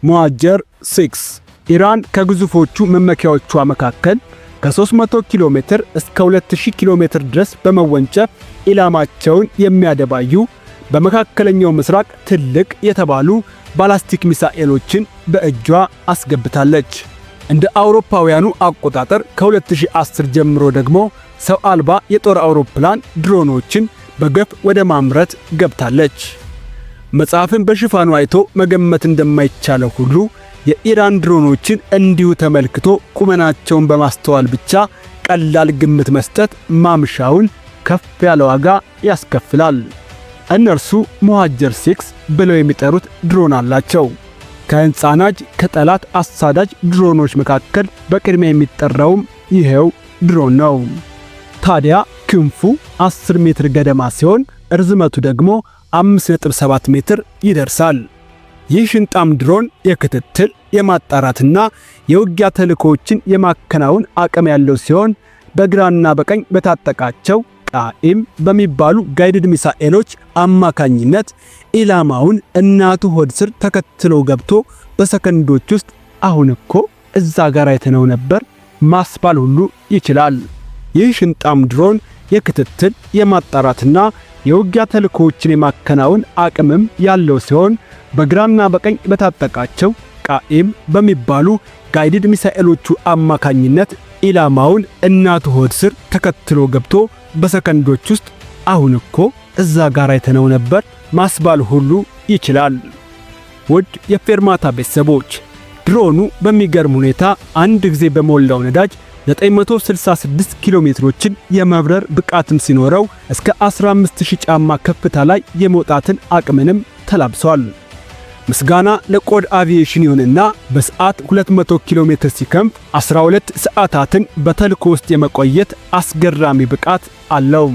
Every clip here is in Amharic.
ሞሃጀር 6። ኢራን ከግዙፎቹ መመኪያዎቿ መካከል ከ300 ኪሎ ሜትር እስከ 2000 ኪሎ ሜትር ድረስ በመወንጨፍ ኢላማቸውን የሚያደባዩ፣ በመካከለኛው ምስራቅ ትልቅ የተባሉ ባላስቲክ ሚሳኤሎችን በእጇ አስገብታለች። እንደ አውሮፓውያኑ አቆጣጠር ከ2010 ጀምሮ ደግሞ ሰው አልባ የጦር አውሮፕላን ድሮኖችን በገፍ ወደ ማምረት ገብታለች። መጽሐፍን በሽፋኑ አይቶ መገመት እንደማይቻለው ሁሉ የኢራን ድሮኖችን እንዲሁ ተመልክቶ ቁመናቸውን በማስተዋል ብቻ ቀላል ግምት መስጠት ማምሻውን ከፍ ያለ ዋጋ ያስከፍላል። እነርሱ ሞሃጀር 6 ብለው የሚጠሩት ድሮን አላቸው። ከሕንፃ ናጅ፣ ከጠላት አሳዳጅ ድሮኖች መካከል በቅድሚያ የሚጠራውም ይሄው ድሮን ነው። ታዲያ ክንፉ 10 ሜትር ገደማ ሲሆን እርዝመቱ ደግሞ 5.7 ሜትር ይደርሳል። ይህ ሽንጣም ድሮን የክትትል፣ የማጣራትና የውጊያ ተልእኮዎችን የማከናወን አቅም ያለው ሲሆን በግራና በቀኝ በታጠቃቸው ቃኢም በሚባሉ guided ሚሳኤሎች አማካኝነት ኢላማውን እናቱ ሆድ ስር ተከትሎ ገብቶ በሰከንዶች ውስጥ "አሁን እኮ እዛ ጋር አይተነው ነበር" ማስባል ሁሉ ይችላል። ይህ ሽንጣም ድሮን የክትትል፣ የማጣራትና የውጊያ ተልእኮዎችን የማከናወን አቅምም ያለው ሲሆን በግራና በቀኝ በታጠቃቸው ቃኢም በሚባሉ guided ሚሳኤሎቹ አማካኝነት ኢላማውን እናቱ ሆድ ስር ተከትሎ ገብቶ በሰከንዶች ውስጥ "አሁን እኮ እዛ ጋር አይተነው ነበር" ማስባል ሁሉ ይችላል። ውድ የፌርማታ ቤተሰቦች፣ ድሮኑ በሚገርም ሁኔታ አንድ ጊዜ በሞላው ነዳጅ 966 ኪሎ ሜትሮችን የመብረር ብቃትም ሲኖረው እስከ 15000 ጫማ ከፍታ ላይ የመውጣትን አቅምንም ተላብሷል። ምስጋና ለቆድ አቪዬሽን ይሁንና በሰዓት 200 ኪሎ ሜትር ሲከንፍ 12 ሰዓታትን በተልእኮ ውስጥ የመቆየት አስገራሚ ብቃት አለው።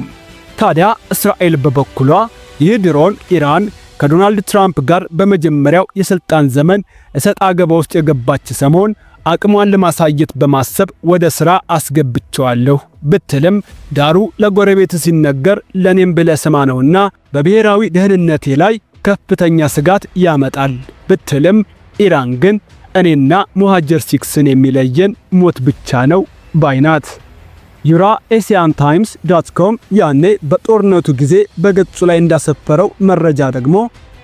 ታዲያ እስራኤል በበኩሏ ይህ ድሮን ኢራን ከዶናልድ ትራምፕ ጋር በመጀመሪያው የስልጣን ዘመን እሰጥ አገባ ውስጥ የገባች ሰሞን አቅሟን ለማሳየት በማሰብ ወደ ሥራ አስገብቸዋለሁ ብትልም፣ ዳሩ ለጎረቤት ሲነገር ለኔም ብለህ ስማ ነውና በብሔራዊ ደህንነቴ ላይ ከፍተኛ ስጋት ያመጣል ብትልም፣ ኢራን ግን እኔና ሞሃጀር 6ን የሚለየን ሞት ብቻ ነው ባይ ናት። EurasianTimes.com ያኔ በጦርነቱ ጊዜ በገጹ ላይ እንዳሰፈረው መረጃ ደግሞ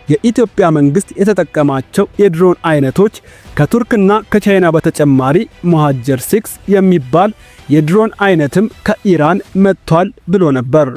የኢትዮጵያ መንግስት የተጠቀማቸው የድሮን አይነቶች ከቱርክና ከቻይና በተጨማሪ ሞሃጀር 6 የሚባል የድሮን አይነትም ከኢራን መጥቷል ብሎ ነበር።